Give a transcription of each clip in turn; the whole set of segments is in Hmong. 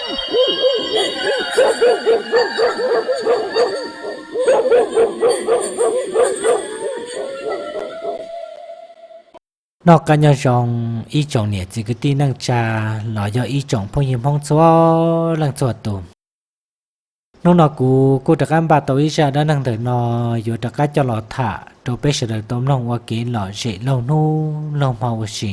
Noj qab nyob zoo ib tsoom niam txiv kwv tij neej tsa los yog ib tsoom phooj ywg Hmoob txhua leej txhua tus. Hnub no kuv kuj rov qab npaj tau ib zaj dab neeg ntawm no yuav rov qab coj los tham rau peb sawv daws tau mloog ua kev lom zem laug hnub laug hmo ua si.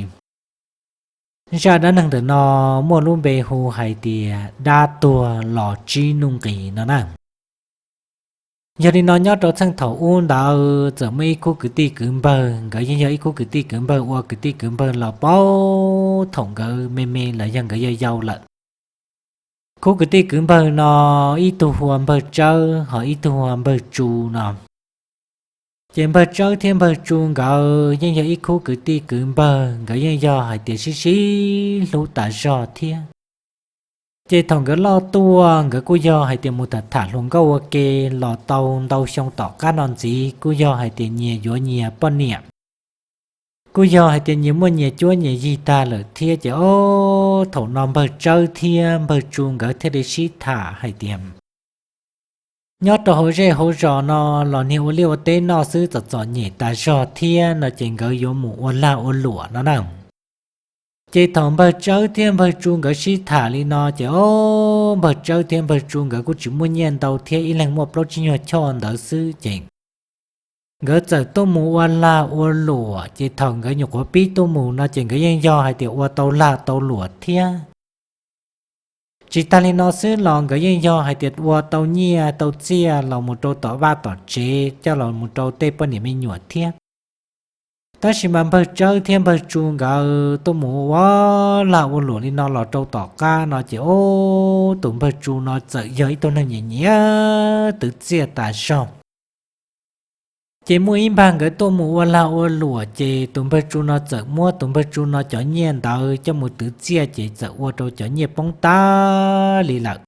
Zaj dab neeg ntawm no muaj lub npe hu hais tias dab tuag los tsib nuj nqis no na. Yog li no nyob rau txheej thaum ub ntawd txawm muaj ib khub kwv tij kwv npawg, nkawd yeej yog ib khub kwv tij kwv npawg ua kwv tij kwv npawg los puag thaum nkawd me me los yog nkawd yau yau lawm. Khub kwv tij kwv npawg no ib tug hu ua npawg Tsawb ho ib tug hu ua npawg Tsu no. Ces npawg Tsawb thiab npawg Tsu nkawd yeej yog ib khub kwv tij kwv npawg, nkawd yeej yog hais tias sib sib hlub tas zog thiab. Ces thaum nkawd loj tuaj nkawd kuj yog hais tias mus tham tham hluas nkauj ua ke los tau ntau xyoo tom qab no ntxiv kuj yog hais tias nyias yuav nyias poj niam, kuj yog hais tias nyias muaj nyias cuab nyias yig tag lawm thiab. Ces ob thaum no npawg Tsawb thiab npawg Tsu nkawd thiaj li sib tham hais tias nyob rau hauv zej hauv zos no los niag ua liaj ua teb noj xwb txom txom nyem tas zog thiab no ces nkawd yuav mus ua lag ua luam no na. Ces thaum npawg Tsawb thiab npawg Tsu nkawd sib tham li no ces ob npawg Tsawb thiab npawg Tsu nkawd kuj tsis muaj nyiaj ntau thiab ib leeg muaj plaub tsib nyuag choj ntawd xwb ces nkawd txawm tuaj mus ua lag ua luam. Ces thaum nkawd nyuam qhuav pib tuaj mus no ces nkawd yeej yog hais tias ua tau lag tau luam thiab. Tsis tag li no xwb los nkawd yeej yog hais tias ua tau nyiaj tau txiaj los mus rau tom vaj tom tsev coj los mus rau tej poj niam me nyuam thiab. Tab sis mas npawg Tsawb thiab npawg Tsu nkawd tuaj mus ua lag ua luam li no los rau tom qab no ces ob tus npawg Tsu no txawm yog ib tug neeg nyiam nyiam twv txiaj tas zog. Ces muaj ib npag nkawd tuaj mus ua lag ua luam ces tus npawg Tsu no txawm muab tus npawg Tsu no cov nyiaj ntawd coj mus twv txiaj ces txawm ua rau cov nyiaj poob tag li lawm.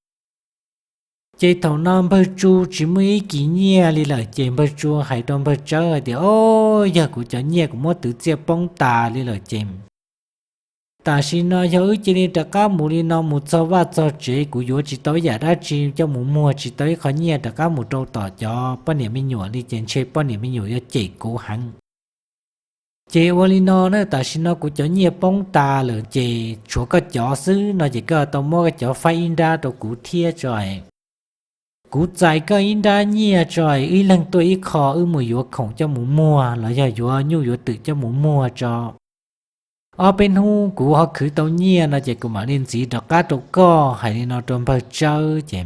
Ces thaum no npawg Tsu tsis muaj ib kis nyiaj li lawm ces npawg Tsu hais rau npawg Tsawb hais tias, Ob, yog kuv cov nyiaj kuv muab twv txiaj poob tas li lawm ces tam sim no yog wb cia li rov qab mus li no mus txog vaj txog tsev kuv yuav tsis tau ib yam dab tsi coj mus muag, tsis tau ib qho nyiaj rov qab mus rau tom cov poj niam me nyuam li ces ntshe poj niam me nyuam yuav cem kuv heev. Ces ua li no na, tam sim no kuv cov nyiaj poob tas lawm ces tshuav koj cov xwb no ces koj tau muab koj cov faib ib nrab rau kuv thiab tso. Kuv txais koj ib nrab nyiaj tso, ib leeg tuaj ib qho, wb mus yuav khoom coj mus muag los yog yuav nyuj yuav twm coj mus muag tso. Ob peb hnub kuv ho khwv tau nyiaj no ces kuv mam li ntxiv rov qab rau koj. Hais li no rau npawg Tsawb ces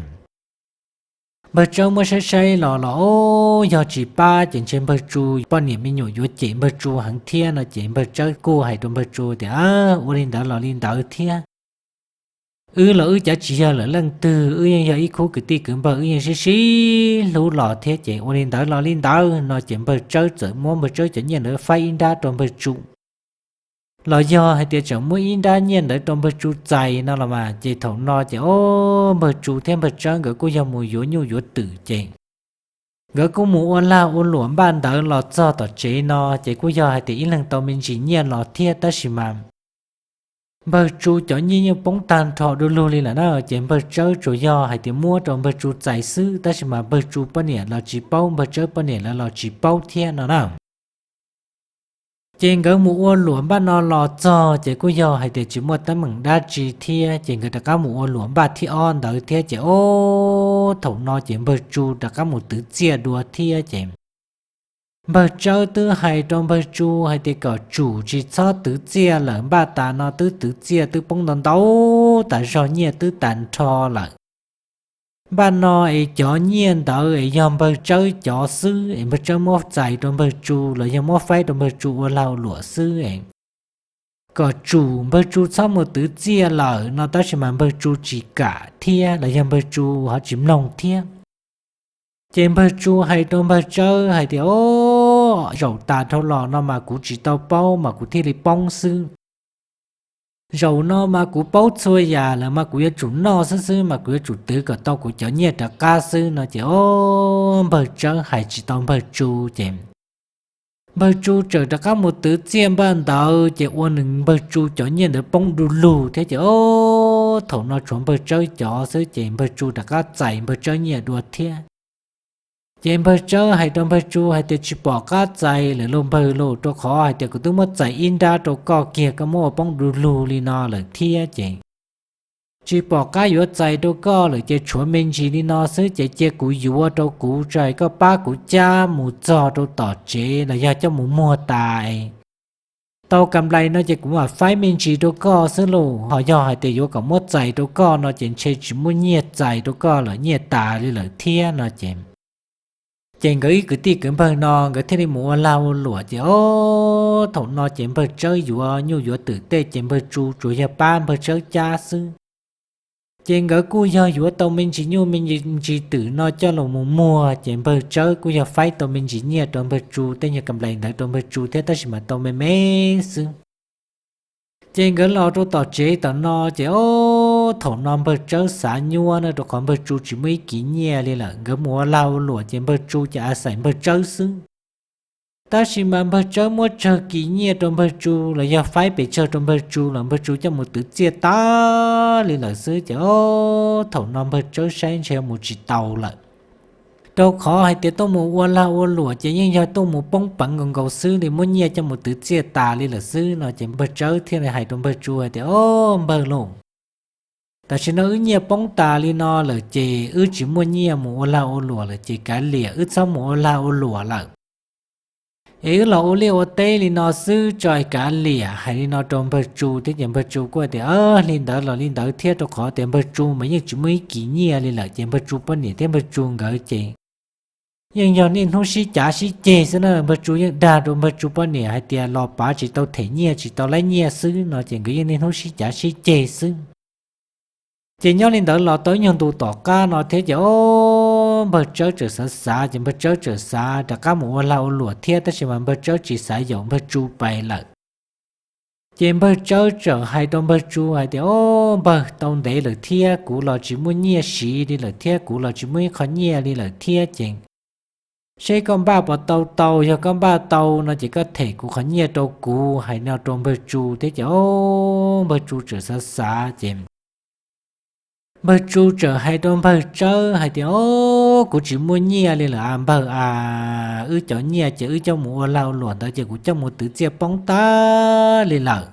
npawg Tsawb muab saib saib los los, Ob, yog tsis pab ces ntshe npawg Tsu poj niam me nyuam yuav cem npawg Tsu heev thiab no ces npawg Tsawb kuj hais rau npawg Tsu tias, Ua li ntawd los li ntawd thiab. Wb los wb cav tsis yog lawm leej twg, wb yeej yog ib khub kwv tij kwv npawg, wb yeej sib sib hlub los thiab ces ua li ntawd los li ntawd no ces npawg Tsawb txawm muab npawg Tsawb cov nyiaj ntawd faib ib nrab rau npawg Tsu. Los yog hais tias tseem muab ib nrab nyiaj ntawd rau npawg Tsu txais no los mas ces thaum no ces ob npawg Tsu thiab npawg Tsawb nkawd kuj yog mus yuav nyuj yuav twm ces nkawd kuj mus ua lag ua luam npaj ntawd los txog tom tsev no ces kuj yog hais tias ib leeg tau me ntsis nyiaj los thiab tab sis mas npawg Tsu cov nyiaj yeej poob tag nrho du lug li lawm na ces npawg Tsawb tsuas yog hais tias muab rau npawg Tsu txais xwb tab sis mas npawg Tsu poj niam los tsis paub, npawg Tsawb poj niam lawv los tsis paub thiab no na. Ces nkawd mus ua luam npaj no los txog ces kuj yog hais tias tsis muaj teeb meem dab tsi thiab ces nkawd rov qab mus ua luam npaj thib ob ntawd thiab ces ob thaum no ces npawg Tsu rov qab mus twv txiaj dua thiab ces npawg Tsawb twb hais rau npawg Tsu hais tias kom tsum tsis txhob twv txiaj lawm, npaj tas no twb twv txiaj twb poob ntau ntau tas zog, nyiaj twb tag nrho lawm. Npaj no es cov nyiaj ntawd es yog npawg Tsawb cov xwb es npawg Tsawb muab txais rau npawg Tsu los yog muab faib rau npawg Tsu ua lag luam xwb es kom tsum npawg Tsu txhob mus twv txiaj lawm no tab sis mas npawg Tsu tsis kam thiab los yog npawg Tsu ho tsis mloog thiab. Ces npawg Tsu hais rau npawg Tsawb hais tias, Ob, zaum tas dhau los no mas kuv tsis tau paub mas kuv thiaj li poob xwb. Zaum no mas kuv paub txhua yam lawm mas kuv yuav tsum noj xwb xwb mas kuv yuav tsum twv kom tau kuv cov nyiaj rov qab xwb no ces ob npawg Tsawb hais tsis tau npawg Tsu ces npawg Tsu txawm rov qab mus twv txiaj npaj ntawd ces ua nws npawg Tsu cov nyiaj ntawd poob du lug thiab ces ob Thaum no tshuav npawg Tsawb cov xwb ces npawg Tsu rov qab txais npawg Tsawb nyiaj dua thiab. Ces npawg Tsawb hais rau npawg Tsu hais tias, Tsis pom qab txais lawm lauj npawg lauj, rau qhov hais tias kuv twb muab txais ib nrab rau koj kiag, koj muab ua poob du lug li no lawm thiab ces tsis pom qab yuav txais rau koj lawm ces tshuav me ntsis li no xwb ces cia kuv yuav rau kuv tso, koj pab kuv cab mus txog rau tom tsev los yog coj mus muag tas tau kam nplais no ces kuv mam faib me ntsis rau koj xwb lauj. Ho yog hais tias yuav kom muab txais rau koj no ces ntshe tsis muaj nyiaj txais rau koj lawm, nyiaj tas li lawm thiab no ces. Ces nkawd ib kwv tij kwv npawg no nkawd thiaj li mus ua lag ua luam ces ob thaum no ces npawg Tsawb yuav nyuj yuav twm tej ces npawg Tsu tsuas yog pab npawg Tsawb cab xwb. Ces nkawd kuj yog yuav tau me ntsis nyuj me ntsis twm no coj los mus muag ces npawg Tsawb kuj yog faib tau me ntsis nyiaj rau npawg Tsu, tej nyuag kam nplais ntawd rau npawg Tsu thiab tab sis mas tau me me xwb. Ces nkawd los rau tom tsev tom no ces ob thaum no npawg Tsawb xav nyuaj na, rau qhov npawg Tsu tsis muaj ib kis nyiaj li lawm. Nkawd mus ua lag ua luam ces npawg Tsu ces a xais npawg Tsawb xwb. Tab sis mas npawg Tsawb muab tsawg kis nyiaj rau npawg Tsu los yog faib pes tsawg rau npawg Tsu los npawg Tsu coj mus twv txiaj tas li lawm xwb ces ob thaum no npawg Tsawb saib ntshe mus tsis tau lawm. Rau qhov hais tias tuaj mus ua lag ua luam ces yeej yog tuaj mus poob peev nkaus nkaus xwb li, muab nyiaj coj mus twv txiaj tas li lawm xwb no ces npawg Tsawb thiaj li hais rau npawg Tsu hais tias, Ob npawg lauj, tam sim no wb nyiaj poob tas li no lawm ces wb tsis muaj nyiaj mus ua lag ua luam lawm ces kav liam wb txhob mus ua lag ua luam lawm es wb los ua liaj ua teb li no xwb tso, kav liam. Hais li no rau npawg Tsu thiab ces npawg Tsu kuj tias, Li ntawd los li ntawd thiab, rau qhov tias npawg Tsu mas yeej tsis muaj ib kis nyiaj li lawm ces npawg Tsu poj niam thiab npawg Tsu nkawd ces yeej yog niaj hnub sib cav sib ceg xwb na. Npawg Tsu yeej dag rau npawg Tsu poj niam hais tias los pav tsis tau them nyiaj tsis tau laib nyiaj xwb no ces nkawd yeej niaj hnub sib cav sib ceg xwb. Ces nyob li ntawd los tau ib nyuag ntu tom qab no thiab ces ob npawg Tsawb txawm xav xav ces npawg Tsawb txawm xav rov qab mus ua lag ua luam thiab tab sis mas npawg Tsawb tsis xav yaum npawg Tsu pais lawm. Ces npawg Tsawb txawm hais rau npawg Tsu hais tias, Ob npawg, tau ntev lawm thiab kuv los tsis muaj nyiaj siv li lawm thiab kuv los tsis muaj ib qho nyiaj li lawm thiab ces seb koj npaj puas tau tau, yog koj npaj tau no ces koj them kuv qhov nyiaj rau kuv. Hais no rau npawg Tsu thiab ces ob npawg Tsu txawm xav xav ces npawg Tsu txawm hais rau npawg Tsawb hais tias, Ob, kuv tsis muaj nyiaj li lawm a npawg a, wb cov nyiaj ces wb coj mus ua lag ua luam ntawd ces kuv coj mus twv txiaj poob tas li lawm.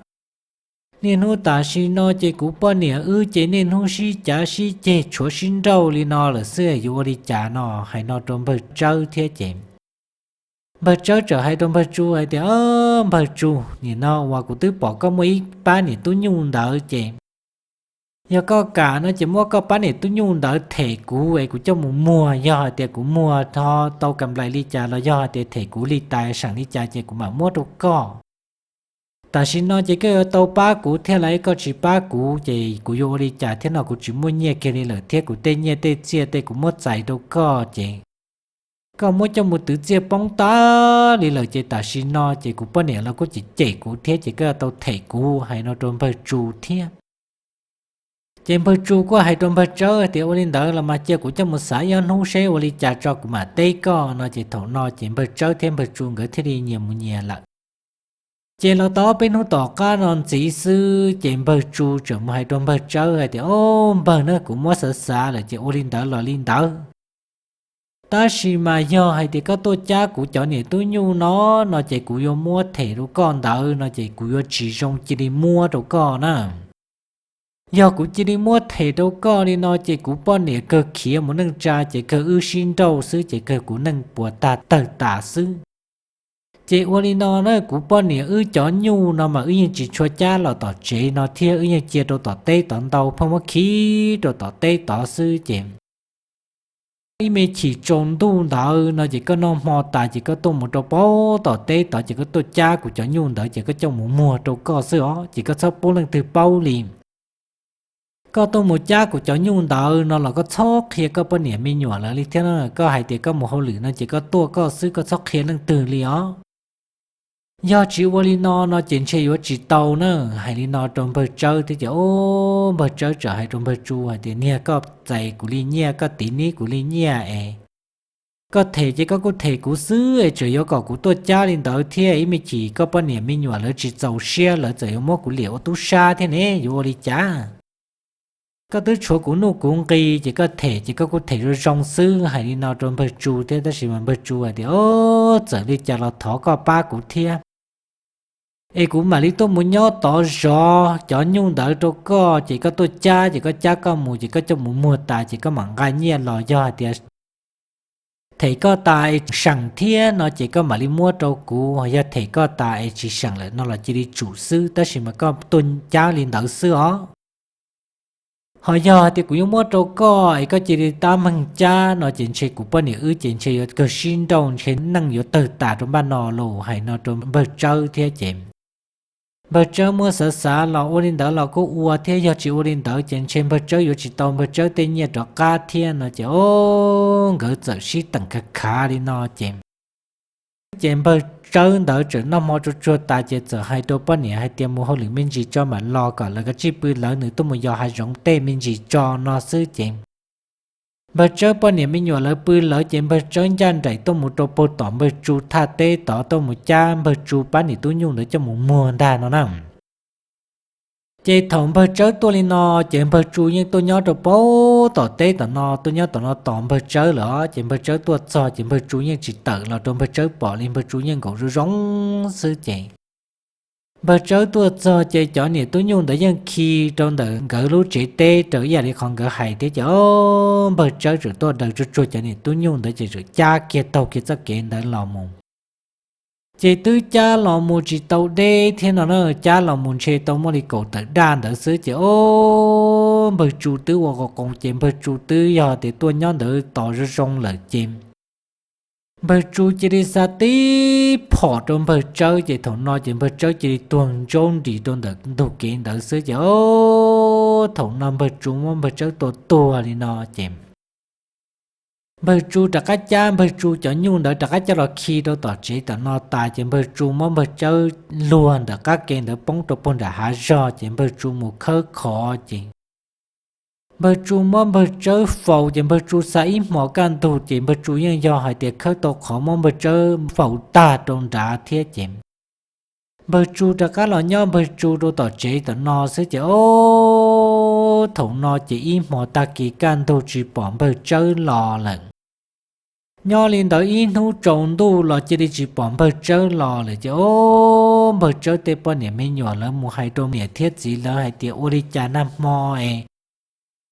Niaj hnub tam sim no ces kuv poj niam wb ces niaj hnub sib cav sib ceg tshuav sib nrauj li no lawm xwb, yuav ua li cas no? Hais no rau npawg Tsawb thiab ces npawg Tsawb txawm hais rau npawg Tsu hais tias, Npawg Tsu, nim no uas kuv twb pom koj muaj ib pab niam tub nyuj ntawd ces yog koj kam no ces muab koj pab niam tub nyuj ntawd them kuv es kuv coj mus muag, yog hais tias kuv muag tau kam nplais li cas los yog hais tias them kuv li tas seem li cas ces kuv mam muab rau koj. Tam sim no ces koj yuav tau pab kuv thiab los koj tsis pab kuv ces kuv yuav ua li cas thiab no? Kuv tsis muaj nyiaj kiag li lawm thiab kuv tej nyiaj tej txiaj tej kuv muab txais rau koj ces koj muab coj mus twv txiaj poob tas li lawm ces tam sim no ces kuv poj niam los kuj cem cem kuv thiab ces koj yuav tau them kuv. Hais no rau npawg Tsu thiab ces npawg Tsu kuj hais rau npawg Tsawb tias, Ua li ntawd los mas cia kuv coj mus xav ib ob hnub seb ua li cas tso kuv mam teb koj no ces thaum no ces npawg Tsawb thiab npawg Tsu nkawd thiaj li nyias mus nyias lawm. Ces los tau ob peb hnub tom qab no ntxiv xwb ces npawg Tsu txawm mus hais rau npawg Tsawb hais tias, Ob npawg na, kuv muab xav xav lawm ces ua li ntawd los li ntawd, tab sis mas yog hais tias koj tuaj cab kuv cov niam tub nyuj no, no ces kuv yuav muab them rau koj ntawd no ces kuv yuav tsis zoo cia li muab rau koj na. Yog kuv cia li muab them rau koj li no ces kuv poj niam kawg khiav mus neej tsa ces kawg wb sib nrauj xwb ces kawg kuv neej puas tag tawg tas xwb. Ces ua li no na, kuv poj niam wb cov nyuj no mas wb yeej tsis tshua cab los tom tsev no thiab, wb yeej cia rau tom teb tod ntau, pheej muab khi rau tom teb tod xwb ces ib me chim tsaus ntuj ntawd no ces koj noj hmo tas ces koj tuaj mus rau pab tom teb tod ces koj tuaj cab kuv cov nyuj ntawd ces koj coj mus muag rau koj xwb os, ces koj txhob pub leej twg paub li. Koj tuaj mus cab kuv cov nyuj ntawd no los koj txhob qhia koj poj niam me nyuam lawv li thiab na, koj hais tias koj mus hauj lwm no ces koj tuaj koj xwb, koj txhob qhia leej twg li os. Yog tsis ua li no no ces ntshe yuav tsis tau na. Hais li no rau npawg Tsawb thiab ces, o, npawg Tsawb txawm hais rau npawg Tsu hais tias, niag, koj txais kuv li nyiaj, koj tiv nib kuv li nyiaj es koj them ces koj kuj them kuv xwb es tseem yuav kom kuv tuaj cab li ntawd thiab, ib me chim koj poj niam me nyuam lawv tsis txaus siab lawv txawm yuav muab kuv liam ua tub sab thiab ne, yuav ua li cas? Koj twb tshuav kuv nuj kuv nqi ces koj them ces koj kuj them zoo zoo xwb. Hais li no rau npawg Tsu thiab, tab sis mas npawg Tsu hais tias, O, txawm li cas los thov koj pab kuv thiab, es kuv mam li tuaj mus nyob tod zov cov nyuj ntawd rau koj, ces koj tuaj cab, ces koj cab koj mus, ces koj coj mus muag tas ces koj mam nqa nyiaj los. Yog hais tias them koj tas es seem thiab no ces koj mam li muab rau kuv, yog them koj tas es tsis seem lawm no los cia li tsum xwb, tab sis mas koj tuaj cab li ntawd xwb os. Ho yog tias kuv yuav muab rau koj es koj cia li tab meeg cab no ces ntshe kuv poj niam wb ces ntshe yuav kawg sib nrauj, ntshe neej yuav tawg tas rau npaj no los. Hais no rau npawg Tsawb thiab ces npawg Tsawb muab xav xav los ua li ntawd los kuj ua thiab, yog tsis ua li ntawd ces ntshe npawg Tsawb yuav tsis tau npawg Tsawb tej nyiaj rov qab thiab no ces, o, nkawd txawm sib teem khav khav li no ces ces npawg Tsawb ntawd txawm noj hmo tsuag tsuag tas ces txawm hais rau poj niam hais tias, Mus hauj lwm me ntsis tso mam los, kom lawv kav tsij pw lawv, nws tuaj mus yos hav zoov tej me ntsis tso no xwb ces npawg Tsawb poj niam me nyuam lawv pw lawv ces npawg Tsawb ncaj nraim tuaj mus rau puag tom npawg Tsu thaj teb tod tuaj mus cab npawg Tsu pab niam tub nyuj ntawd coj mus muag ntag no na. Ces thaum npawg Tsawb tuaj li no ces npawg Tsu yeej tuaj nyob rau puag tom teb tom no, tuaj nyob tom no tos npawg Tsawb lawm os. Ces npawg Tsawb tuaj txog ces npawg Tsu yeej tsis tawm los rau npawg Tsawb pom li, npawg Tsu yeej nkaum zoo zoo xwb ces npawg Tsawb tuaj txog ces cov niam tub nyuj ntawd yeej khi rau ntawm nkawd lub tsev teb raws ib yam li qhov nkawd hais thiab ces, o, npawg Tsawb txawm tuaj daws tsuag tsuag cov niam tub nyuj ntawd ces txawm cab kiag taug kiag txoj kev ntawd los mus. Ces twb cab los mus tsis tau deb thiab no na, cab los mus ntshe tau muaj li kaum tawm daj ntawd xwb ces, o, npawg Tsu twb ua qo qoos ces npawg Tsu twb yog tias tuaj nyob ntawd tos zoo zoo lawm ces npawg Tsu cia li xa tib phom rau npawg Tsawb ces thaum no ces npawg Tsawb cia li tuag ntsaub nris rau ntawm ntug kev ntawd xwb ces, o, thaum no npawg Tsu muab npawg Tsawb tua tuag li no ces npawg Tsu rov qab cab npawg Tsu cov nyuj ntawd rov qab coj los khi rau tom tsev tom no tas ces npawg Tsu muab npawg Tsawb luag ntawm qab ke ntawd poob rau puag nram hav zog ces npawg Tsu mus khawb khov ces npawg Tsu muab npawg Tsawb faus ces npawg Tsu xa ib hmos kaj ntug ces npawg Tsu yeej yog hais tias khawb tau qhov muab npawg Tsawb faus tag rau nrad thiab ces npawg Tsu rov qab los nyob npawg Tsu rau tom tsev tom no xwb ces, o, thaum no ces ib hmos tag kis kaj ntug tsis pom npawg Tsawb los lawm. Nyob li ntawd ib hnub tsaus ntuj los cia li tsis pom npawg Tsawb los lawm ces, o, npawg Tsawb tej poj niam me nyuam lawv mus hais rau niam thiab txiv lawv hais tias, Ua li cas nag hmo es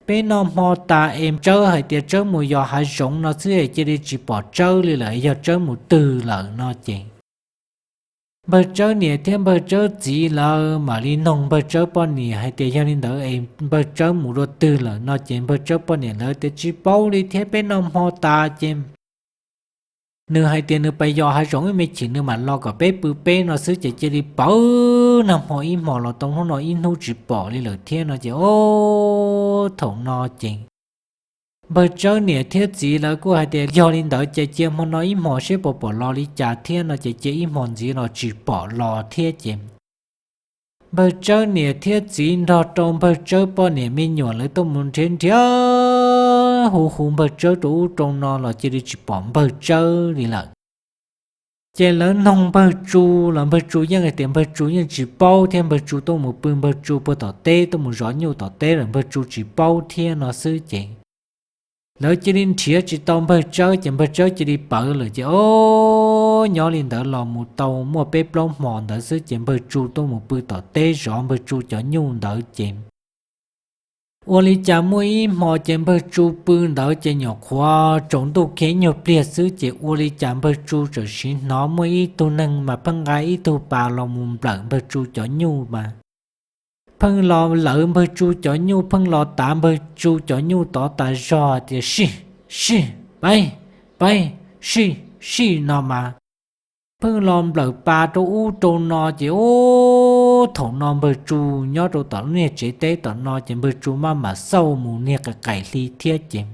peb noj hmo tas es Tsawb hais tias Tsawb mus yos hav zoov no xwb es cia li tsis pom Tsawb li lawm, yog Tsawb mus twg lawm no ces npawg Tsawb niam thiab npawg Tsawb txiv lawv mam li noog npawg Tsawb poj niam hais tias, Yog li ntawd es npawg Tsawb mus dua twg lawm no ces npawg Tsawb poj niam lawv tias, Tsis paub li thiab, peb noj hmo tas ces nws hais tias nws pais yos hav zoov ib me chim nws mam los kom peb pw peb no xwb ces cia li pawv nag hmo ib hmos los tau hnub no ib hnub tsis pom li lawm thiab no ces, o, thaum no ces npawg Tsawb niam thiab txiv lawv kuj hais tias, Yog li ntawd ces cia hmo no ib hmos seb puas pom los li cas thiab no ces cia ib hmos ntxiv los tsis pom los thiab ces npawg Tsawb niam thiab txiv nrog rau npawg Tsawb poj niam me nyuam lawv tuaj mus nrhiav nrhiav hu hu npawg Tsawb rau ub rau no los cia li tsis pom npawg Tsawb li lawm. Ces lawv noog npawg Tsu los npawg Tsu yeej hais tias npawg Tsu yeej tsis paub thiab, npawg Tsu tuaj mus pw npawg Tsu puag tom teb, tuaj mus zov nyuj tom teb lawm, npawg Tsu tsis paub thiab no xwb ces lawv cia li nrhiav tsis tau npawg Tsawb ces npawg Tsawb cia li pawv lawm ces, o, nyob li ntawd los mus tau muaj peb plaub hmos ntawd xwb ces npawg Tsu tuaj mus pw tom teb zov npawg Tsu cov nyuj ntawd ces ua li cas muaj ib hmos ces npawg Tsu pw ntawd ces nyuam qhuav tsaus ntuj kiag ib nyuag pliag xwb ces ua li cas npawg Tsu txawm siv hnov muaj ib tug neeg mas pheej nqa ib tug pas los mus nplawm npawg Tsu cov nyuj mas pheej los lawv npawg Tsu cov nyuj, pheej los tav npawg Tsu cov nyuj tod tas zog tias, Sij, sij, paib, paib, sij, sij no mas pheej los nplawm pas rau ub rau no ces, o, thaum no npawg Tsu nyob rau tom lub niag tsev teb tom no ces npawg Tsu maj mam xauj mus niag qaim qaim hli thiab ces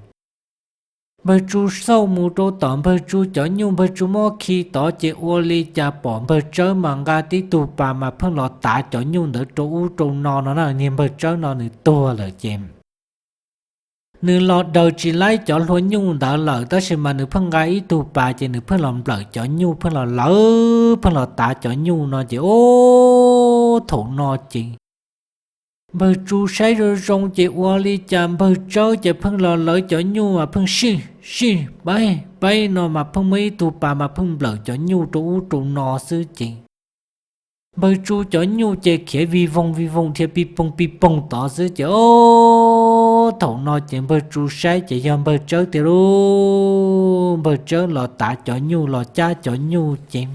npawg Tsu xauj mus rau tom npawg Tsu cov nyuj, npawg Tsu muab khi tod ces ua li cas pom npawg Tsawb mas nqa tib tug pas mas pheej los tav cov nyuj ntawd rau ub rau no no na. Niag npawg Tsawb no nws tuag lawm ces nws los daws tsis laib cov hlua nyuj ntawd lawm tab sis mas nws pheej nqa ib tug pas ces nws pheej los nplawm cov nyuj, pheej los lawv, pheej los tav cov nyuj no ces, o, thaum no ces Npawg Tsu saib zoo zoo ces ua li cas Npawg Tsawb ces pheej los lawv cov nyuj mas pheej sij sij paib paib no mas pheej muaj ib tug pas mas pheej nplawm cov nyuj rau ub rau no xwb ces Npawg Tsu cov nyuj ces khiav vij voog vij voog dhia pij poog pij poog tod xwb ces o, thaum no ces Npawg Tsu saib ces yog Npawg Tsawb tiag lauj. Npawg Tsawb los tav cov nyuj los cab cov nyuj ces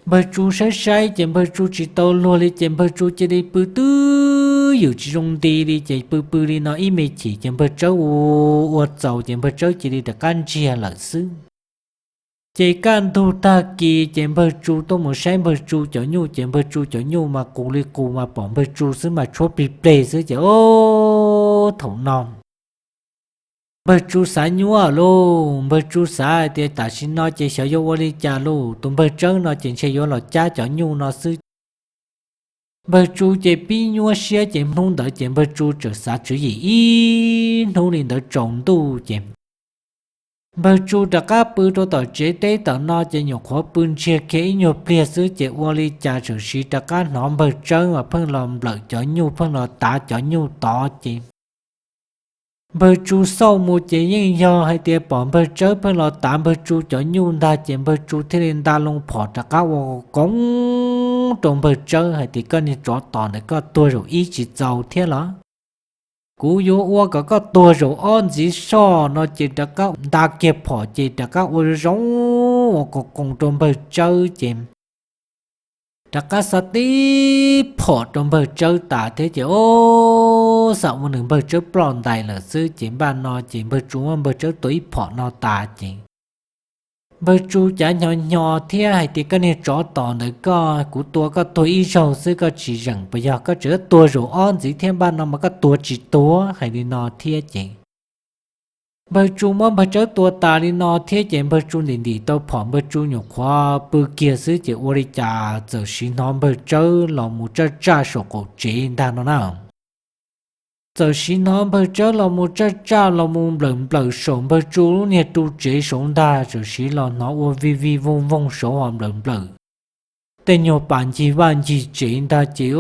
Npawg Tsu saib saib ces Npawg Tsu tsis tau luag li ces Npawg Tsu cia li pw twb ywm tsis zoo nti li ces pw pw li no ib me chim ces Npawg Tsawb ua ua txaus ces Npawg Tsawb cia li rov qab ntsiag lawm xwb. Ces kaj ntug tag kis ces Npawg Tsu tuaj mus saib Npawg Tsu cov nyuj ces Npawg Tsu cov nyuj mas qus li qus mas pom Npawg Tsu xwb mas tshuab plig pleg xwb ces o, thaum no Npawg Tsu xav nyuaj lauj. Npawg Tsu xav hais tias tam sim no ces xyov yuav ua li cas lauj, tus Npawg Tsawb no ces ntshe yuav los cab cov nyuj no xwb. Npawg Tsu ces pib nyuaj siab ces hnub ntawd ces Npawg Tsu txawm xav tswv yim ib hnub li ntawd tsaus ntuj ces Npawg Tsu rov qab pw rau tom tsev teb tom no ces nyuam qhuav pw ntsiag kiag ib nyuag pliag xwb ces ua li cas txawm sis rov qab hnov Npawg Tsawb mas pheej los nplawm cov nyuj pheej los tav cov nyuj tod ces Npawg Tsu xauj mus ces yeej yog hais tias pom Npawg Tsawb pheej los tav Npawg Tsu cov nyuj ntag ces Npawg Tsu thiaj li nta loo phom rov qab ua koov rau Npawg Tsawb hais tias koj niag tsov tom ntawd koj tuag zaum ib tsis txaus thiab los? Kuv yuav ua kom koj tuag zaum ob ntxiv soj no ces rov qab nta kiag phom ces rov qab ua zoo ua koov koov rau Npawg Tsawb ces rov qab xa tib phom rau Npawg Tsawb tas thiab ces o, xa ua nws Npawg Tsawb ploj ntais lawm xwb ces npaj no ces Npawg Tsu muab Npawg Tsawb tua ib phom no tas ces Npawg Tsu cav nyo nyo thiab hais tias koj niag tsov tom ntawd koj, kuv tua koj tuag ib zaug xwb koj tsis zeem puas yog koj tseem tuag zaum ob ntxiv thiab npaj no mas koj tua tsis tuag hais li no thiab ces Npawg Tsu muab Npawg Tsawb tua tas li no thiab ces Npawg Tsu ntim ntim tau phom Npawg Tsu nyuam qhuav pw kiag xwb ces ua li cas txawm sis hnov Npawg Tsawb los mus tsaj tsaj saum qaum tsev ntag no na. Txawm sis hnov Npawg Tsawb los mus tsaj tsaj los mus nplawm nplawm saum Npawg Tsu lub niag ru tsev saud ntag, txawm sis los hnov ua vij vij voog voog saud ho nplawm nplawm tej nyuag pas ncig vaj ncig tsev ntag ces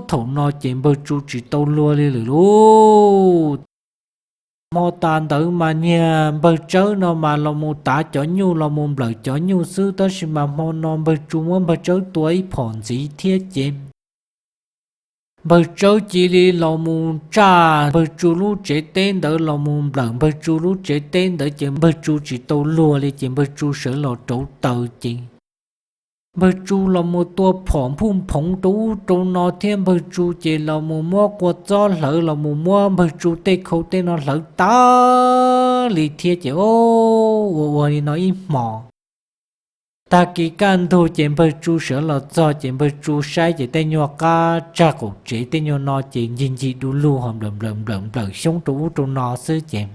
thaum no ces Npawg Tsu tsis tau luag li lawm lauj. Hmo tas ntawd mas niag Npawg Tsawb no mas los mus tav cov nyuj los mus nplawm cov nyuj xwb tab sis mas hmo no Npawg Tsu muab Npawg Tsawb tua ib phom ntxiv thiab ces Npawg Tsawb cia li los mus tsaj Npawg Tsu lub tsev teb ntawd los mus nplawm Npawg Tsu lub tsev teb ntawd ces Npawg Tsu tsis tau luag li ces Npawg Tsu sawv los rauv taws ces Npawg Tsu los mus tua phom npuj nphoov rau ub rau no thiab Npawg Tsu ces los mus muab kua txob hlawv los mus muab Npawg Tsu tej khau tej no hlawv tas li thiab ces o, ua ua li no ib hmos tag kis kaj ntug ces Npawg Tsu sawv los txog ces Npawg Tsu saib ces tej nyuag qab tsag qaum tsev tej nyuag no ces ncig ncig du lug ho nplawm nplawm nplawm nplawm xyoob rau ub rau no xwb ces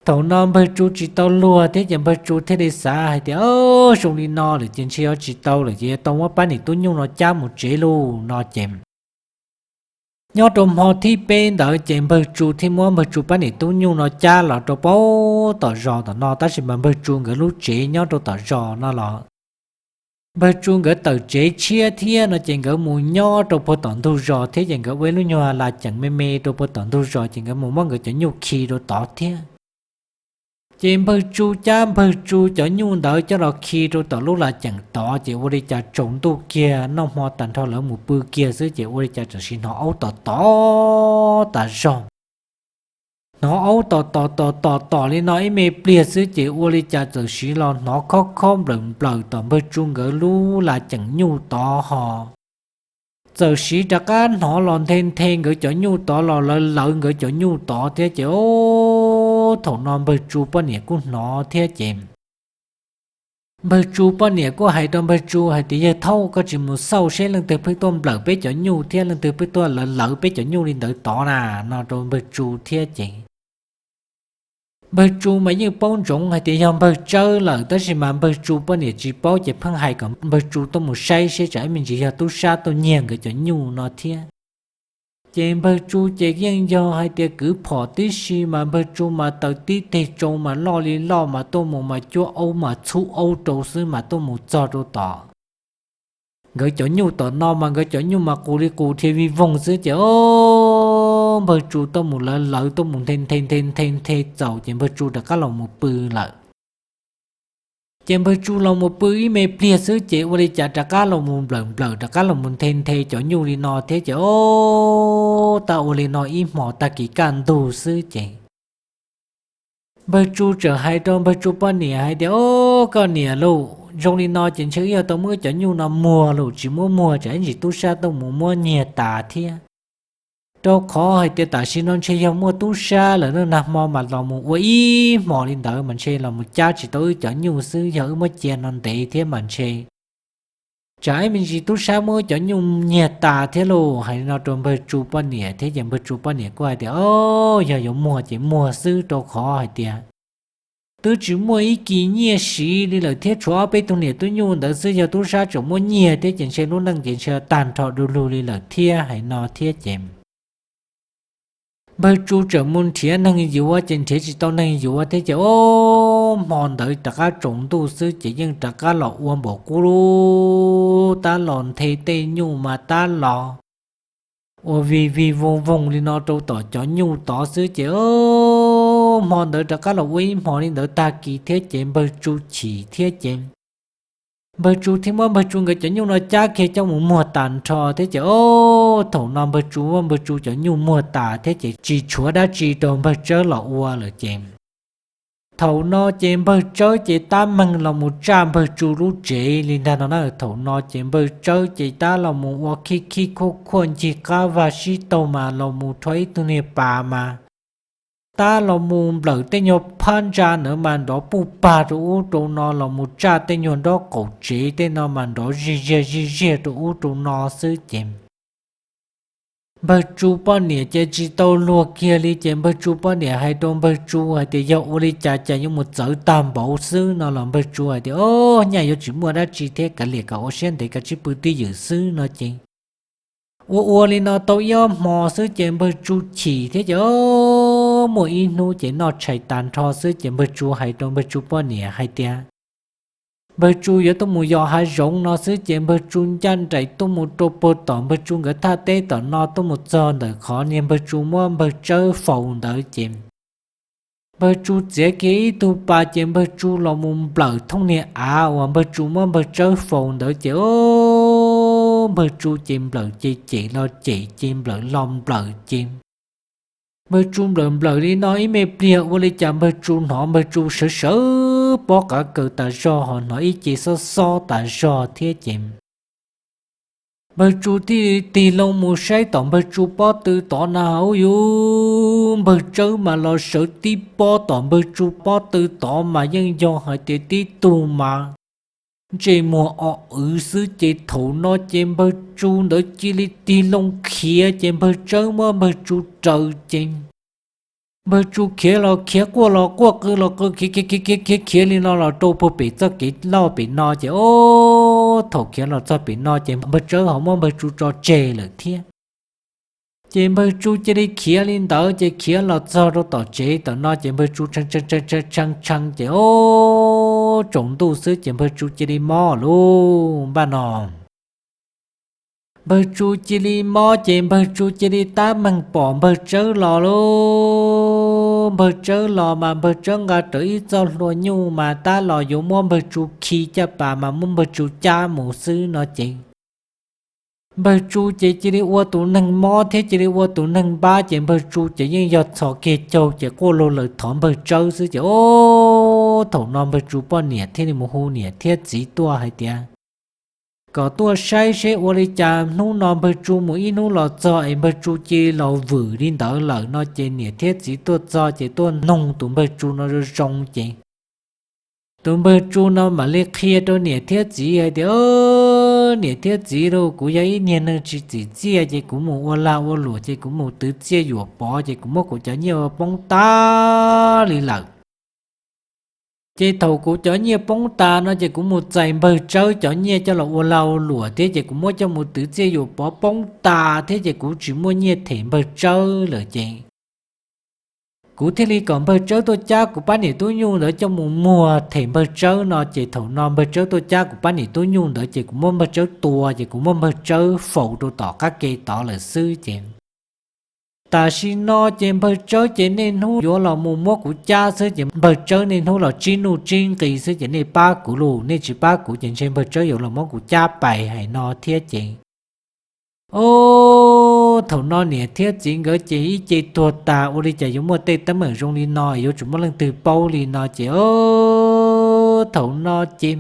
thaum no Npawg Tsu tsis tau luag thiab ces Npawg Tsu thiaj li xav hais tias, Zoo li no lawm ces ntshe yuav tsis tau lawm ces yuav tau muab pab niam tub nyuj no cab mus tsev lauj no ces nyob rau hmo thib peb ntawd ces Npawg Tsu thiaj muab Npawg Tsu pab niam tub nyuj no cab los rau pem tom zos tom no tab sis mas Npawg Tsu nkawd lub tsev nyob rau tom zos no los Npawg Tsu nkawd tawm tsev tshiab thiab no ces nkawd mus nyob rau puag tom ntug zos thiab ces nkawd ua ib lub nyuag las ceem me me rau puag tom ntug zos ces nkawd mus muab nkawd cov nyuj khi rau tod thiab. Ces Npawg Tsu cab Npawg Tsu cov nyuj ntawd coj los khi rau tom lub las ceem tod ces ua li cas tsaus ntuj kiag noj hmo tag nrho lawv mus pw kiag xwb ces ua li cas txawm sis hnov aub tom tom tas zog. Hnov aub tom tom tom tom tom li no ib me pliag xwb ces ua li cas txawm sis los hnov khob khob nplawm nplawm tom Npawg Tsu nkawd lub las ceem nyuj tod ho txawm sis rov qab hnov los nthe nthe nkawd cov nyuj tod los lawv lawv nkawd cov nyuj tod thiab ces o, thaum no Npawg Tsu poj niam kuj hnov thiab ces Npawg Tsu poj niam kuj hais rau Npawg Tsu hais tias, Yawg Thaub, koj tsis mus xauj seb leej twg pheej tuaj nplawm peb cov nyuj thiab leej twg pheej tuaj lawv lawv peb cov nyuj li ntawd tod na? No rau Npawg Tsu thiab ces Npawg Tsu mas yeej paub ntsoov hais tias yog Npawg Tsawb lawm tab sis mas Npawg Tsu poj niam tsis paub ces pheej hais kom Npawg Tsu tuaj mus saib seb tsam ib me ntsis yog tub sab tuaj nyiag nkawd cov nyuj no thiab. Ces Npawg Tsu ces yeej yog hais tias kwv phom tib si mas Npawg Tsu mas taws tib teg tsau mas loj li loj mas tuaj mus mas cuab aub mas txhub aub rau xwb mas tuaj mus txog rau tom nkawd cov nyuj tom no mas nkawd cov nyuj mas qus li qus dhia vij voog xwb ces o, Npawg Tsu tuaj mus lawv lawv tuaj mus nthe nthe nthe nthe nthe txaus ces Npawg Tsu rov qab los mus pw lawm. Ces Npawg Tsu los mus pw ib me pliag xwb ces ua li cas rov qab los mus nplawm nplawm rov qab los mus nthe nthe cov nyuj li no thiab ces o, tau ua li no ib hmos tag kis kaj ntug xwb ces Npawg Tsu txawm hais rau Npawg Tsu poj niam hais tias, O, koj niam lauj, zoo li no ces ntshe wb yuav tau muab cov nyuj no muag lauj, tsis muab muag tsam ib ntsis tub sab tuaj mus muab nyiag tas thiab. Rau qhov hais tias tam sim no ntshe yog muaj tub sab lawm na, nag hmo mas los mus ua ib hmos li ntawd mas ntshe los mus cab tsis tau wb cov nyuj xwb, yog wb muab cia no ntev thiab mas ntshe tsam ib me ntsis tub sab muab wb cov nyuj nyiag tas thiab lauj. Hais li no rau Npawg Tsu poj niam thiab ces Npawg Tsu poj niam kuj hais tias, O, yog yuav muag ces muag xwb, rau qhov hais tias twb tsis muaj ib kis nyiaj siv li lawm thiab tshuav ob peb tug niam tub nyuj ntawd xwb, yog tub sab tseem muab nyiag thiab ces ntshe lub neej ces ntshe tag nrho du lug li lawm thiab. Hais no thiab ces Npawg Tsu tseem mus nrhiav neeg yuav ces nrhiav tsis tau neeg yuav thiab ces o, hmo ntawd rov qab tsaus ntuj xwb ces yeej rov qab los ua npaum qub lub tab los nthe tej nyuj mas tab los ua vij vij voog voog li no rau tom cov nyuj tod xwb ces o, hmo ntawd rov qab los ua ib hmos li ntawd tag kis thiab ces Npawg Tsu chim thiab ces Npawg Tsu thiaj muab Npawg Tsu nkawd cov nyuj no cab kiag coj mus muag tas nrho thiab ces o, thaum no Npawg Tsu muab Npawg Tsu cov nyuj muag tas thiab ces tsis tshuav dab tsi rau Npawg Tsawb los ua lawm ces thaum no ces Npawg Tsawb ces tab meeg los mus tsaj Npawg Tsu lub tsev li ntag no na. Thaum no ces Npawg Tsawb ces tab los mus ua khij khij khuaj khuaj ncig qab vag sib taug mas los mus rho ib tug niag pas mas tab los mus nplawm tej nyuag phab ntsa ntawd mas nrov puj pag rau ub rau no, los mus tsaj tej nyuag nraub qaum tsev tej no mas nrov zij ziag zij ziag rau ub rau no xwb ces Npawg Tsu poj niam ces tsis tau luag kiag li ces Npawg Tsu poj niam hais rau Npawg Tsu hais tias, Yog ua li cas cas yuav mus txawv tag npaum xwb? No los Npawg Tsu hais tias, O, nyaj yuav tsis muaj dab tsi thiab, kav liam kom ua siab ntev kav tsij pw twj ywm xwb no ces ua ua li no tau ib ob hmo xwb ces Npawg Tsu chim thiab ces o, muaj ib hnub ces noj tshais tas nrho xwb ces Npawg Tsu hais rau Npawg Tsu poj niam hais tias Npawg Tsu yuav tuaj mus yos hav zoov no xwb ces Npawg Tsu ncaj nraim tuaj mus rau puag tom Npawg Tsu nkawd thaj teb tom no tuaj mus txog ntawm qhov niag Npawg Tsu muab Npawg Tsawb faus ntawd ces Npawg Tsu txiav kiag ib tug pas ces Npawg Tsu los mus nplawm thooj niag av uas Npawg Tsu muab Npawg Tsawb faus ntawd ces o, Npawg Tsu ces nplawm ces cem los cem ces nplawm los nplawm ces Npawg Tsu nplawm nplawm li no ib me pliag ua li cas Npawg Tsu hnov Npawg Tsu sawv sawv pob qav kaws tas zog ho hnov ib ce xob xob tas zog thiab ces Npawg Tsu thiaj tig loo mus saib tom Npawg Tsu pob tw tod na, ub yuv, Npawg Tsawb mas los sawv tib pob tom Npawg Tsu pob tw tod mas yeej yog hais tias tib tug mas ntsej muag o wv xwb ces thaum no ces Npawg Tsu ntawd cia li tig loo khiav ces Npawg Tsawb muab Npawg Tsu raws ces Npawg Tsu khiav los khiav, quaj los quaj, qw los qw, khiav khiav khiav khiav khiav li no los rau puag pem txoj kev loj pem no ces o, thaum khiav los txog pem no ces Npawg Tsawb ho muab Npawg Tsu tso tseg lawm thiab. Ces Npawg Tsu cia li khiav li ntawd ces khiav los txog rau tom tsev tom no ces Npawg Tsu tshee tshee tshee tshee ces o, tsaus ntuj xwb ces Npawg Tsu cia li mob lub npaj no. Npawg Tsu cia li mob ces Npawg Tsu cia li tab meeg pom Npawg Tsawb los lauj. Npawg Tsawb los mas Npawg Tsawb nqa rawv ib txoj hlua nyuj mas tab los yuav muab Npawg Tsu khi caj pas mas muab Npawg Tsu cab mus xwb no ces Npawg Tsu ces cia li ua tus neeg mob thiab cia li ua tus neeg npab ces Npawg Tsu ces yeej yog txhos kiag caug ces quaj laug lawm thov Npawg Tsawb xwb ces o, thaum no Npawg Tsu poj niam thiaj li mus hu niam thiab txiv tuaj hais tias kom tuaj saib seb ua li cas hnub no Npawg Tsu mus ib hnub los txog es Npawg Tsu cia li los vwm li ntawd lawm no ces niam thiab txiv tuaj txog ces tuaj noog tus Npawg Tsu no zoo zoo ces tus Npawg Tsu no mam li qhia rau niam thiab txiv hais tias, Niam thiab txiv lauj, kuv yog ib niag neeg tsis txim txiaj ces kuv mus ua lag ua luam ces kuv mus twv txiaj yuam pov ces kuv muab kuv cov nyiaj ua poob tas li lawm. Ces thaum kuv cov nyiaj poob tas no ces kuv mus txais Npawg Tsawb cov nyiaj coj los ua lag ua luam thiab ces kuv muab coj mus twv txiaj yuam pov poob tas thiab ces kuv tsis muaj nyiaj them Npawg Tsawb lawm ces kuv thiaj li kom npawg Tsawb tuaj cab kuv pab niam tub nyuj ntawd coj mus muag them npawg Tsawb no ces thaum no npawg Tsawb tuaj cab kuv pab niam tub nyuj ntawd ces kuv muab npawg Tsawb tua ces kuv muab npawg Tsawb faus rau tom qab ke tod lawm xwb ces tam sim no ces npawg Tsawb ces niaj hnub yuav los mus muab kuv cab xwb ces npawg Tsawb niaj hnub los tsib nuj tsib nqi xwb ces nej pab kuv los nej tsis pab kuv ces ntshe npawg Tsawb yuav los muab kuv cab pais hais no thiab ces. Ob, thaum no niam thiab txiv nkawd ces ib ce tuag tas ua li cas yuav muaj tej teeb meem zoo li no yuav tsum muaj leej twg paub li no ces ob, thaum no ces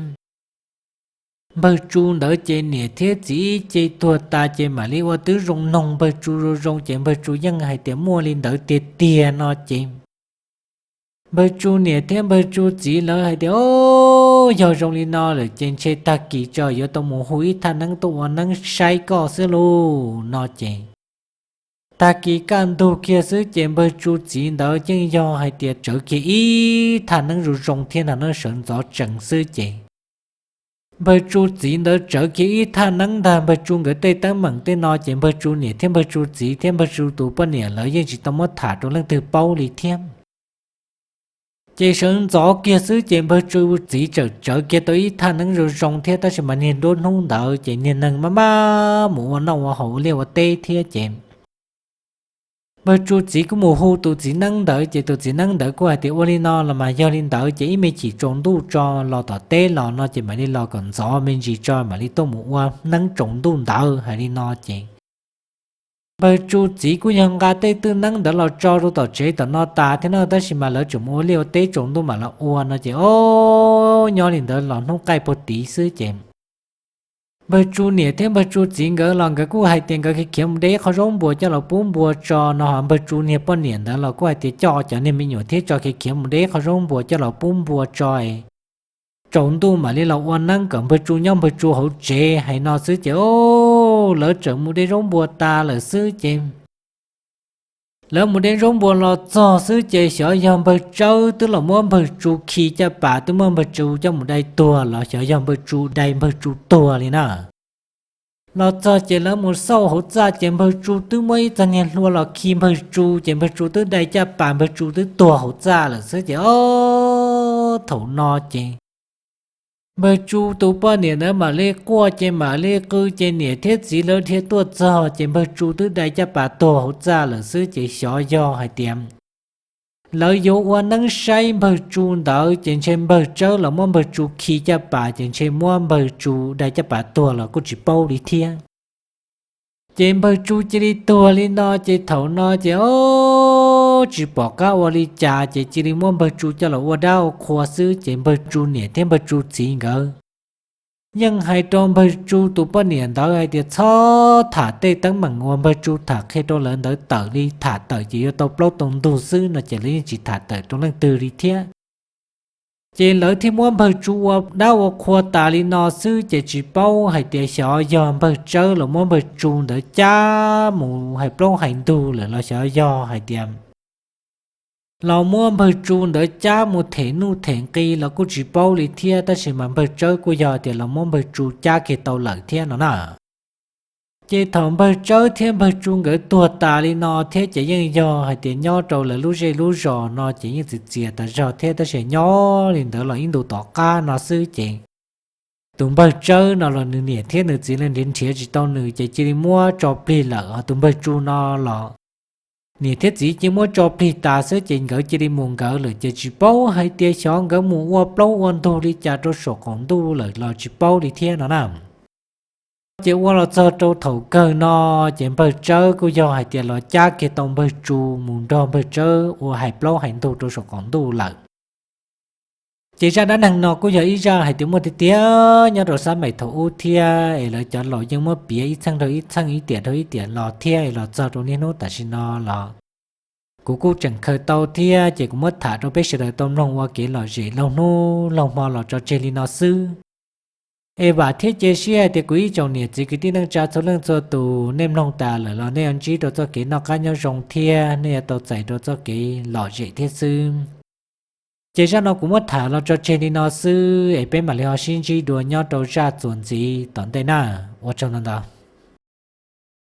npawg Tsu ntawd ces niam thiab txiv ib ce tuag tas ces mam li ua tib zoo noog npawg Tsu zoo zoo ces npawg Tsu yeej hais tias muaj li ntawd tiag tiag no ces npawg Tsu niam thiab npawg Tsu txiv lawv hais tias, Ob, yog zoo li no lawm ces ntshe tag kis tso yuav tau mus hu ib thaj neeb tuaj ua neeb saib koj xwb lauj no ces tag kis kaj ntug kiag xwb ces npawg Tsu txiv ntawd yeej yog hais tias tsawv kiag ib thaj neeb zoo zoo thiab no na, sawv ntxov tsees xwb ces npawg Tsu txiv ntawd tsawv kiag ib thaj neeb ntag npawg Tsu nkawd tej teeb meem tej no ces npawg Tsu niam thiab npawg Tsu txiv thiab npawg Tsu tus poj niam lawv yeej tsis tau muab tham rau leej twg paub li thiab. Ces sawv ntxov kiag xwb ces npawg Tsu txiv txawm tsawv kiag tau ib thaj neeb zoo zoo thiab tab sis mas niag nruab hnub ntawd ces niag neeg maj maj mus ua noj ua haus ua liaj ua teb thiab ces npawg Tsu txiv kuj mus hu tus txiv neeb ntawd ces tus txiv neeb ntawd kuj hais tias ua li no los mas yog li ntawd ces ib me chim tsaus ntuj tso los tom teb los no ces mam li los kom ntxov me ntsis tso mam li tuaj mus ua neeb tsaus ntuj ntawd hais li no ces npawg Tsu txiv kuj yog nqa tej twj neeb ntawd los tso rau tom tsev tom no tas thiab no tab sis mas lawv tseem mus ua liaj ua teb tsaus ntuj mam los ua no ces ob, nyob li ntawd los hnub qaij puag tid xwb ces npawg Tsu niam thiab npawg Tsu txiv nkawd los nkawd kuj hais tias nkawd khiav khiav mus de ib qho zaub npua coj los pub npua tso no ho npawg Tsu niag poj niam ntawd los kuj hais tias coj cov niag me nyuam thiab tso khiav khiav mus de ib qho zaub npua coj los pub npua tso es tsaus ntuj mam li los ua neeb kom npawg Tsu nyob npawg Tsu hauv tsev hais no xwb ces ob, lawv txawm mus de zaub npua tas lawm xwb ces lawv mus de zaub npua los txog xwb ces xyov yog npawg Tsawb twb los muab npawg Tsu khi caj pas twb muab npawg Tsu coj mus dai tuag los xyov yog npawg Tsu dai npawg Tsu tuag li na. Los txog ces lawv mus xauj hauv txaj ces npawg Tsu twb muab ib txoj niag hlua los khi npawg Tsu ces npawg Tsu twb dai caj pas npawg Tsu twb tuag hauv txaj lawm xwb ces ob, thaum no ces npawg Tsu tus poj niam ntawd mam li quaj ces mam li qw ces niam thiab txiv lawv dhia tuaj txog ces npawg Tsu twb dai caj pas tuag hauv txaj lawm xwb ces xyov yog hais tias lawv yuav ua neeb saib npawg Tsu ntawd ces ntshe npawg Tsawb los muab npawg Tsu khi caj pas ces ntshe muab npawg Tsu dai caj pas tuag los kuj tsis paub li thiab. Ces npawg Tsu cia li tuag li no ces thaum no ces ob, tsis pom qab ua li cas ces cia li muab npawg Tsu coj los ua dab ua qhua xwb ces npawg Tsu niam thiab npawg Tsu txiv nkawd yeej hais rau npawg Tsu tus poj niam ntawd hais tias txhob tham tej teeb meem uas npawg Tsu tham qhia rau lawv ntawd tawm li, tham tawm ces yuav tau plaub tau ntug xwb no ces lawv yeej tsis tham tawm rau leej twg li thiab. Ces lawv thiaj muab npawg Tsu ua dab ua qhua tas li no xwb ces tsis paub hais tias xyov yog npawg Tsawb los muab npawg Tsu ntawd cab mus hais plaub hais ntug lawm los xyov yog hais tias los muab npawg Tsu ntawd cab mus them nuj them nqi los kuj tsis paub li thiab tab sis mas npawg Tsawb kuj yog tias los muab npawg Tsu cab kiag tau lawm thiab no na. Ces thaum npawg Tsawb thiab npawg Tsu nkawd tuag tas li no thiab ces yeej yog hais tias nyob rau lawv lub zej lub zos no ces yeej txias txias tas zog thiab tab sis nyob li ntawd los ib ntu tom qab no xwb ces tus npawg Tsawb no los nws niam thiab nws txiv lawv nrhiav nrhiav tsis tau nws ces cia li muab tso plig lawm ho tus npawg Tsu no los niam thiab txiv cia muab tso plig tas xwb ces nkawd cia li mus nkawd lawm ces tsis paub hais tias xyov nkawd mus ua plaub ua ntug li cas rau saum qaum ntuj lawm los tsis paub li thiab no na. Ces ua los txog rau thaum kawg no ces npawg Tsawb kuj yog hais tias los cab kiag tau npawg Tsu mus nrog npawg Tsawb ua hais plaub hais ntug rau saum qaum ntuj lawm. Ces zaj dab neeg no kuj yog ib zaj hais tias muaj tiag tiag nyob rau xab maim thaum ub thiab es lawv cov laus yeej muab piav ib txheej dhau ib txheej ib tiam dhau ib tiam los thiab es los txog rau niaj hnub tam sim no los kuv kuj tseem khaws tau thiab ces kuv muab tham rau peb sawv daws tau mloog ua kev lom zem laug hnub laug hmo los tso tseg li no xwb. Es vam thiab cia siab hais tias kuv ib tsoom niam txiv kwv tij neej tsa txhua leej txhua tus nej mloog tas lawm los nej yuav ntsib rau txoj kev noj qab nyob zoo thiab nej yuav tau txais rau txoj kev lom zem thiab xwb. Ces zaj no kuv muab tham los tso tseg li no xwb es peb mam li ho sib ntsib dua nyob rau zaj txuas ntxiv tom ntej na. Ua tsaug ntau ntau.